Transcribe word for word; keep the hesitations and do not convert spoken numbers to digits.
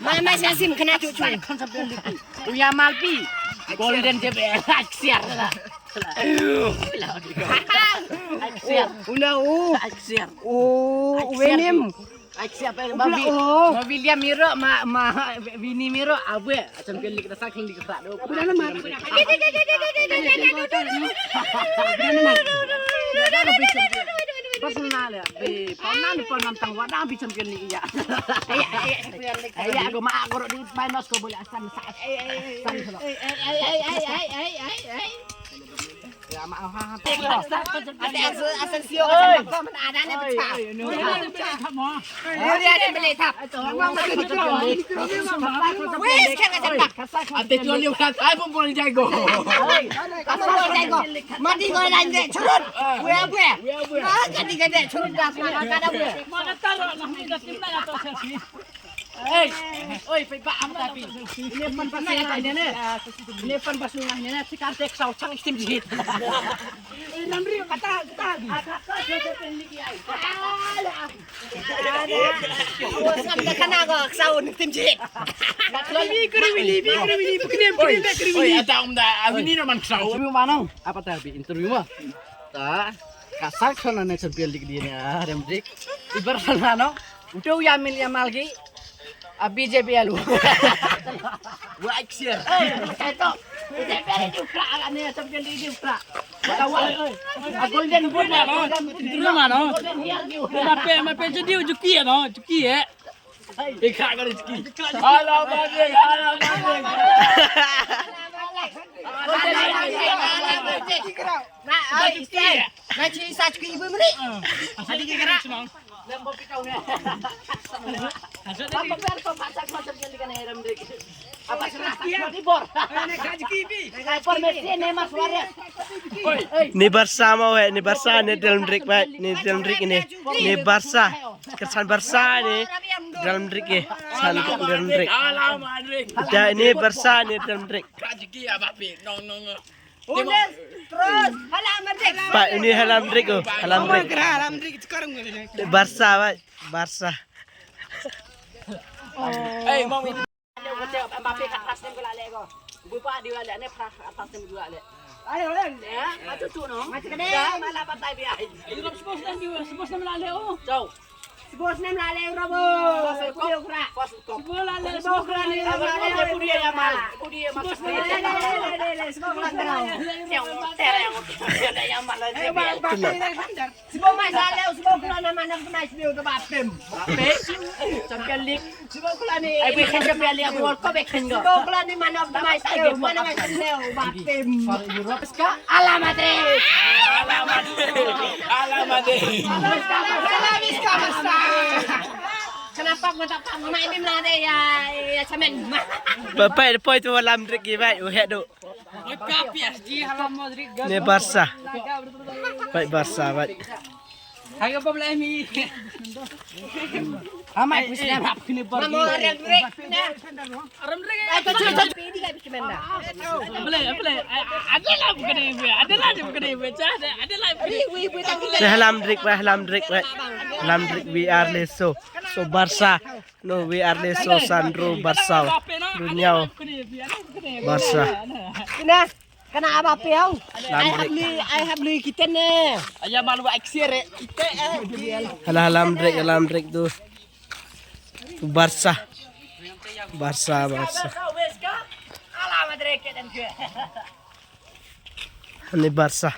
Mai, mai, sa sim kena cucu. Uya Malpi. Golden jebe. Aksiar. Aksiar. Una u. Aksiar. U, Aksiar. Wenim. Aksiar apa? Mavi. Oh. Mavi Liam Miro, ma, ma, Vini Miro, awe. Champion League dasar kini kita. Udah nama? Personal ya. Be, pernah ni pernah tang wadah bi Champion League ya. Iya, aku mak aku di minus ko boleh asam sa. Asam sa. Ya mak ha ha. Ada asal asal sio. Ada ni pecah. Dia ada beli tap. Wes kan ada tak. Ate tu ni bukan saya pun boleh jago. Asal boleh jago. Mati kau lain dek curut. Weh weh. Nah, jadi gede curut dah sekarang kada weh. Mana taruh lah ni dah timnas atau selfie. Hei, oi, pai ba am tapi. Ini pan pasal ini ne. Ini pan pasal ini ne. Sekarang tek sau chang istim jit. Eh, namri kata kata. Awas ngam da kana ko sau istim jit. Ini kru ini, ini kru ini, bukan ini, bukan ini. Oi, ada um da, aku ini nama sau. Interview mana? Apa tadi interview mah? Ta, kasak sana ne Champion League dia ni, ah, Real Madrid. Ibar sana no. Udah ya mil ya malgi. A B J B alu. Wa aksir. Eh, itu. B J B itu prak kan ni Champion League itu prak. Tahu. A Golden Boot ya. Itu mana? Golden Boot. Mape, mape jadi ujuki ya no, ujuki ya. Ikra kali ujuki. Alamak, alamak. Nah, ai, ujuki. Nah, ci sa cuki ibu meri. Asal dia kira. Ni Barca mo weh, ni Barca ni Real Madrid weh, ni Real Madrid ni. Ni Barca. Kesan Barca ni Real Madrid ni. San Real Madrid. Da ni Barca ni Real Madrid. Udah, terus, hala Madrid. Pak, ini hala Madrid ko, hala Madrid. Barca, Pak, Barca. Eh, mau Mbappe kat pas nem kala le ko. Bu pa di wale ne pra kat pas nem dua le. Ayo, Len. Ya, maju tu no. Maju ke deh. Ya, malah patai bi ai. Ayo, terus bos nem di, bos nem lale oh. Jauh. Bos nem lale robo. Bos kop. Bos kop. Bos lale, bos lale, bos lale. Pudi ya mal. Pudi ya mal. Bos nem lale, lale, lale, lale. Bos lale. Yang ter yang ter yang mal. Ayo, Bang, Bang, Bang. Sibuk mai sa leu, sibuk keluar nama anak tu mai sibuk tu bapem. Bapem. Champion League. Sibuk keluar ni. Ai bi khen Champion League, World Cup bi khen go. Sibuk keluar ni mana tu mai sa leu, mana mai sa leu, bapem. Para Europe ska. Alamat eh. Alamat eh. Alamat eh. Alamat eh. Kenapa kau tak tak mai ni melade ya, ya cemen. Bapak depois tu hala Madrid ki bai, uhe do. Ni Barca. Baik Barca, baik. Amai pun sini apa ni Barca. Boleh, boleh. Ada lah bukan ibu, ada lah bukan ibu, ada lah bukan ibu. Ni hala Madrid, weh, hala Madrid, weh. Hala Madrid, we are Leso. So Barca. No, we are Leso Sandro Barca. Dunia Barca. Kena, kena apa piau? Lamrik. I have lui, I have lui kita ne. Aya malu aksir eh. Kita eh. Hala lamrik, lamrik tu. Tu Barca. Barca, Barca. Ni Barca.